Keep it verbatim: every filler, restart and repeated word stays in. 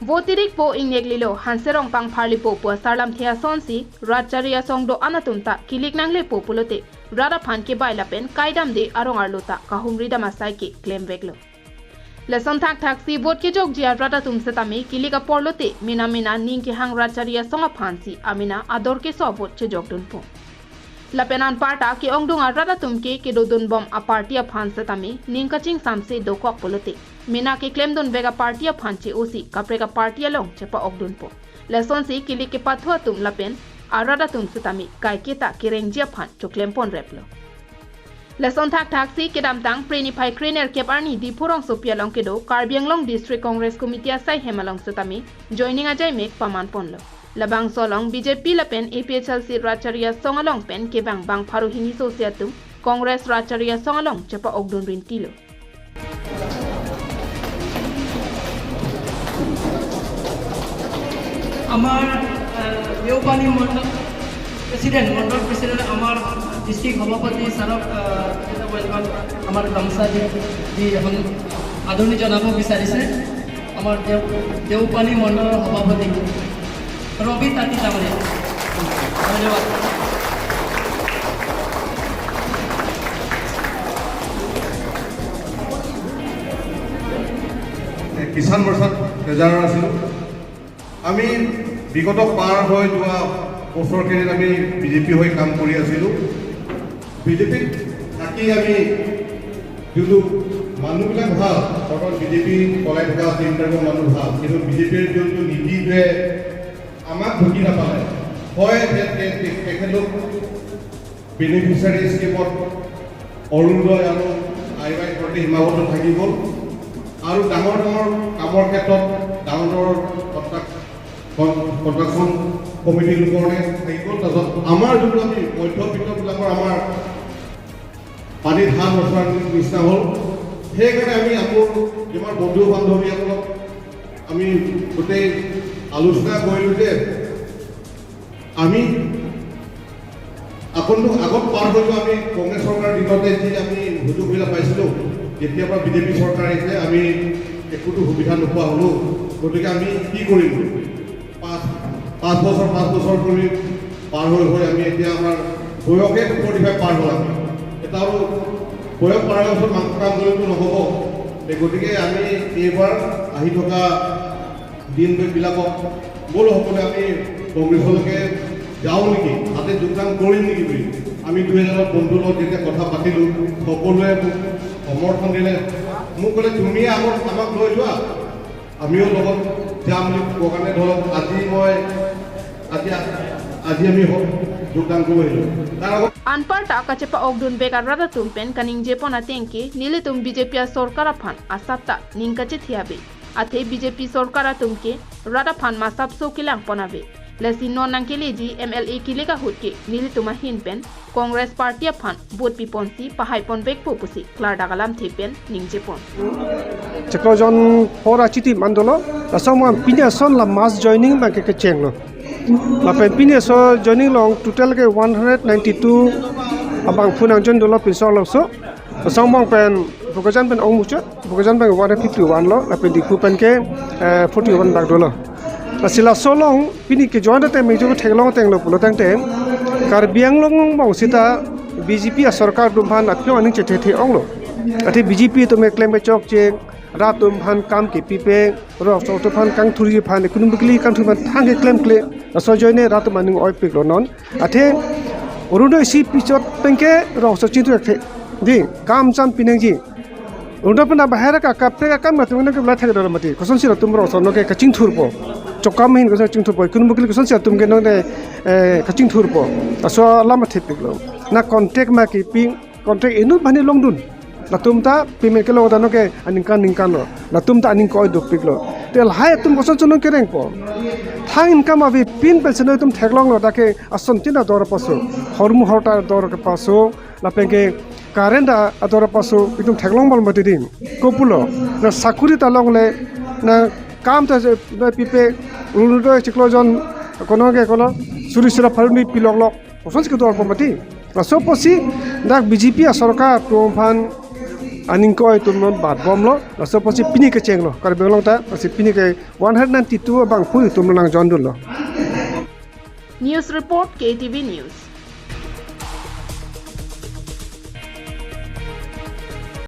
Vote tirik po ingnek lilo, hanserong pangpharli po pu asarlamthe asonsi rat chari asong do-an atum ta kilik nangle po pulote rat aphan kebai lapen kaidamde arong arlo ta kahumri dam asai ke klemveklo. Lason thakthaksi vote kejokji arat atum setame kilik apor lote mena mena ning kehang rat chari asong aphansi amena ador keso vote chejokdunpo. Lapen anparta ke-ongdung arat atum ke kedodunbom aparty aphan setame ning kachingsamse dokok pulote mena keklemdunvek aparty aphan che-osi kaprek aparty along chepa-okdunpo. Lasonsi kilik kepathu atum lapen arat atum setame kaiketa kerengji aphan choklemponreplo. Lason thakthaksi kedamtang Phre niphai krenerkep arni Diphu rongsopi along kedo Karbi Anglong District Congress Committee asai hem along setame joining ajaimek pamanponlo. Labangso along B J P lapen A P H L C rat chari asong along pen kevang bang pharo hini sosi atum Congress rat chari asong along chepa-okdun rintilo. আমাৰ, আহ, দেওপানী মণ্ডল প্ৰেচিডেণ্ট, মণ্ডল প্ৰেচিডেণ্ট, আমাৰ ডিষ্ট্ৰিক্ট সভাপতি ছাৰক, আহ, এটা ৱেলকাম, আমাৰ গামোচা দি, দি এখন আদৰণি জনাব বিচাৰিছে আমাৰ দেও-, দেওপানী মণ্ডলৰ সভাপতি ৰবি তাঁতী ডাঙৰীয়া। ধন্যবাদ। কিষাণ মৰ্চাত ট্ৰেজাৰাৰ আছিলোঁ। আমি বিগত পাৰ হৈ যোৱা বছৰখিনিত আমি বিজেপি হৈ কাম কৰি আছিলোঁ। বিজেপিত থাকি আমি যোনটো মানুহবিলাক ভাল, বৰ্তমান বিজেপি চলাই থকা তিনিটাকৈ মানুহ ভাল, কিন্তু বিজেপিৰ যোনটো নীতিটোৱে আমাক ঢুকি নাপালে, হয় তে-, তে-, তে-, তেখেতলোক বেনিফিচিয়াৰী স্কিমত অৰুণোদয় আৰু আই ৱাই ঘৰতে সীমাবদ্ধ থাকি গ'ল। আৰু ডাঙৰ ডাঙৰ কামৰ ক্ষেত্ৰত ডাঙৰ ডাঙৰ কণ্ট্ৰাক্ট, কন-, কনষ্ট্ৰাকশ্যন কমিটিৰ লোকৰে থাকি গ'ল। তাৰপিছত আমাৰ যোনটো আমি মধ্যবিত্তবিলাকৰ আমাৰ পানীত হাঁহ নচৰাৰ নিচিনা হ'ল। সেইকাৰণে আমি আকৌ আমাৰ বন্ধু বান্ধৱীসকলক আমি গোটেই আলোচনা কৰিলোঁ যে আমি আগন্তুক আগত পাৰ হৈ যোৱা আমি কংগ্ৰেছ চৰকাৰৰ দিনতে যি আমি সুযোগ সুবিধা পাইছিলোঁ, যেতিয়াৰ পৰা বিজেপি চৰকাৰ আহিছে আমি একোতো সুবিধা নোপোৱা হ'লোঁ। গতিকে আমি কি কৰিম? পাঁচ, পাঁচ বছৰ, পাঁচ বছৰ কৰি পাৰ হৈ হৈ আমি এতিয়া আমাৰ বয়সে ফৰ্টি ফাইভ পাৰ হ'ল। আমি এটা আৰু বয়স পাৰ হোৱাৰ পিছত মাংস কাম কৰিলেতো নহ'ব। এই গতিকে আমি এইবাৰ আহি থকা দিনবিলাকক বোলো সকলোৱে আমি কংগ্ৰেছলৈকে যাওঁ নেকি, তাতে যোগদান কৰিম নেকি বুলি আমি দুই এজন বন্ধুৰ লগত যেতিয়া কথা পাতিলোঁ, সকলোৱে মোক সমৰ্থন দিলে। মোক ক'লে, "তুমি আগত আমাক লৈ যোৱা, আমিও লগত যাম" বুলি কোৱা কাৰণে ধৰক আজি মই, আজি, আজি আমি হ-, যোগদান কৰিব আহিলোঁ। তাৰ আগত Anparta kachepa-okdunvek arat atum pen kaningjepon atengke nelitum B J P asorkar aphan asap ta ning kachethe ave. Athe B J P sorkar atum ke rat aphan masapso kelangpon ave. Lasi non nangkeleji M L A kilik ahut ke nelitum ahin pen Congress party aphan vote piponsi pahaiponvekpo pusi klardak alamthe pen ningjepon. Chiklo jon por achitim an dolo, laso abang pini ason la mass joining abang ke kechenglo. Lapen pini aso joining along total ke one hundred ninety-two abangphu nangjoin dolo pinso alongso. Laso abang pen Bokajan pen ong muchot, Bokajan pen one hundred fifty-one lo, lapen Diphu pen ke, eh, forty-one bak dolo. Lasi laso along pini kejoin ateng mengjo theklong atenglo pulo tangte, Karbi Anglong abang sita B J P asorkar atum aphan aphi aning chethethe onglo. Athe B J P atum keklem kechokche, rat atum aphan kam kepipe, rok chok atum aphan kangthurji aphan, economically kangthur aphan thang keklemkle, laso ajoine rat atum aning oipiklo non. Athe Orunodoi isi pichot penke rok chok chingthur the. Di, kam cham pinangji. Orunodoi pen bahera ka kaprek akam atum nang ke bla thek dor mati. Kosonsi latum rok chok nang ke kachingthurpo. Chokam ahin koson chingthurpo. Economically kosonsi latum ke nang de, eh, kachingthurpo. Laso alam athepiklo. Na contract ma kepi, contract inut bani longdun. Latum ta payment kelong ta nang ke aningkan ningkan lo. Latum ta aning ke-oi dopiklo. Te lahai atum koson chonong kerengpo. Thang income avepin pension atum theklonglo, dak ke ason tin ador paso. Hormu horta ador ke paso. Lapen ke current a-, ador paso. Itum theklong bal mati din. Kopulo. Na sakuri ta longle. Na kam ta je, na pipe. Orunodoi chiklo jon. Kono ke kono. Suri sura pharuni piloklok. Kosonsi kedorpo mati. Laso apotsi dak B J P asorkar atum aphan aningkoi atum non bat bomlo, laso apotsi pini kechenglo Karbi Anglong ta, lasi pini ke one hundred ninety-two abangphu atum nang join dunlo. News report, K T V News.